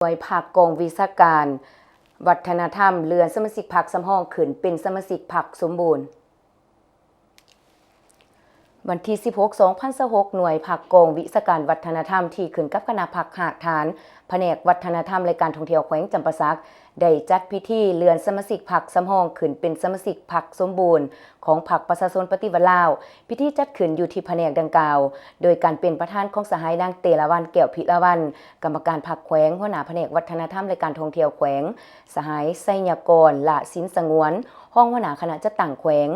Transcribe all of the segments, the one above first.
ໜ່ວຍພັກກອງວິຊາການວັດທະນະທຳ ເລື່ອນສະມາຊິກພັກສຳຮອງຂຶ້ນເປັນສະມາຊິກພັກສົມບູນ. ວັນທີສິບຫົກ ສອງພັນຊາວຫົກ ໜ່ວຍພັກກອງວິຊາການວັດທະນະທຳ ທີ່ຂຶ້ນກັບຄະນະພັກຮາກຖານ ພະແນກວັດທະນະທຳ ແລະ ການທ່ອງທ່ຽວແຂວງຈຳປາສັກ ໄດ້ຈັດພິທີເລື່ອນສະມາຊິກພັກສຳຮອງຂຶ້ນເປັນສະມາຊິກພັກສົມບູນຂອງພັກປະຊາຊົນປະຕິວັດລາວ. ພິທີຈັດຂຶ້ນຢູ່ທີ່ພະແນກດັ່ງກ່າວ ໂດຍການເປັນປະທານຂອງສະຫາຍນາງ ເຕລະວັນ ແກ້ວພິລາວັນ ກຳມະການພັກແຂວງ, ຫົວໜ້າພະແນກວັດທະນະທຳ ແລະ ການທ່ອງທ່ຽວແຂວງ, ສະຫາຍ ໄຊຍະກອນ ຫຼ້າສິນສະຫງວນ ຮອງຫົວໜ້າຄະນະຈັດຕັ້ງແຂວງ,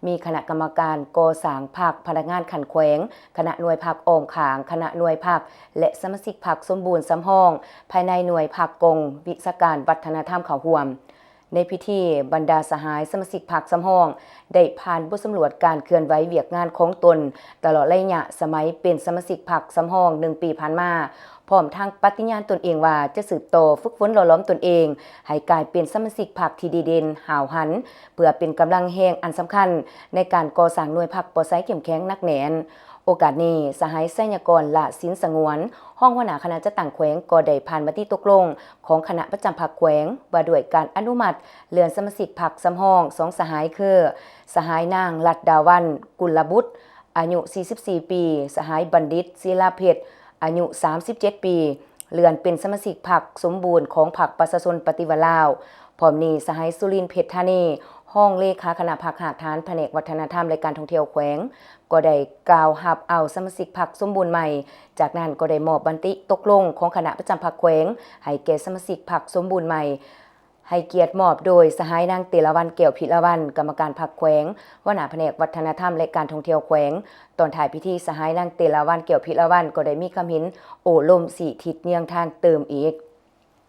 ມີຄະນະກຳມະການກໍ່ສ້າງພັກ, ພະນັກງານຂັ້ນແຂວງ, ຄະນະໜ່ວຍພັກອ້ອມຂ້າງ, ຄະນະໜ່ວຍພັກ ແລະ ສະມາຊິກພັກສົມບູນສຳຮອງ ພາຍໃນໜ່ວຍພັກກອງວິຊາການວັດທະນະທຳເຂົ້າຮ່ວມ. ໃນພິທີ, ບັນດາສະຫາຍສະມາຊິກພັກສຳຮອງ ໄດ້ຜ່ານບົດສຳຫຼວດການເຄື່ອນໄຫວວຽກງານຂອງຕົນ ຕະຫຼອດໄລຍະສະໄໝເປັນສະມາຊິກພັກສຳຮອງໜຶ່ງປີຜ່ານມາ, ພ້ອມທັງປະຕິຍານຕົນເອງວ່າຈະສືບຕໍ່ຝຶກຝົນຫຼໍ່ຫຼອມຕົນເອງໃຫ້ກາຍເປັນສະມາຊິກພັກທີ່ດີເດັ່ນ, ຫ້າວຫັນ, ເພື່ອເປັນກຳລັງແຮງອັນສຳຄັນໃນການກໍ່ສ້າງໜ່ວຍພັກປອດໃສເຂັ້ມແຂງໜັກແໜ້ນ. ໂອກາດນີ້, ສະຫາຍ ໄຊຍະກອນ ຫຼ້າສິນສະຫງວນ ຮອງຫົວໜ້າຄະນະຈັດຕັ້ງແຂວງ ກໍໄດ້ຜ່ານມະຕິຕົກລົງຂອງຄະນະປະຈຳພັກແຂວງ ວ່າດ້ວຍການອະນຸມັດເລື່ອນສະມາຊິກພັກສຳຮອງສອງສະຫາຍຄື ສະຫາຍນາງ ລັດດາວັນ ກຸນລະບຸດ ອາຍຸສີ່ສິບສີ່ປີ, ສະຫາຍ ບັນດິດ ສິລາເພັດ ອາຍຸສາມສິບເຈັດປີ ເລື່ອນເປັນສະມາຊິກພັກສົມບູນຂອງພັກປະຊາຊົນປະຕິວັດລາວ. ພ້ອມນີ້, ສະຫາຍ ສຸລິນ ເພັດທານີ ຮອງເລຂາຄະນະພັກຮາກຖານ ພະແນກວັດທະນະທຳ ແລະ ການທ່ອງທ່ຽວແຂວງ ກໍໄດ້ກ່າວຮັບເອົາສະມາຊິກພັກສົມບູນໃໝ່. ຈາກນັ້ນກໍໄດ້ມອບມະຕິຕົກລົງຂອງຄະນະປະຈຳພັກແຂວງໃຫ້ແກ່ສະມາຊິກພັກສົມບູນໃໝ່, ໃຫ້ກຽດມອບໂດຍສະຫາຍນາງ ເຕລະວັນ ແກ້ວພິລາວັນ ກຳມະການພັກແຂວງ, ຫົວໜ້າພະແນກວັດທະນະທຳ ແລະ ການທ່ອງທ່ຽວແຂວງ. ຕອນທ້າຍພິທີ, ສະຫາຍນາງ ເຕລະວັນ ແກ້ວພິລາວັນ ກໍໄດ້ມີຄຳເຫັນໂອ້ລົມຊີ້ທິດເຍືອງທາງເຕີມອີກ.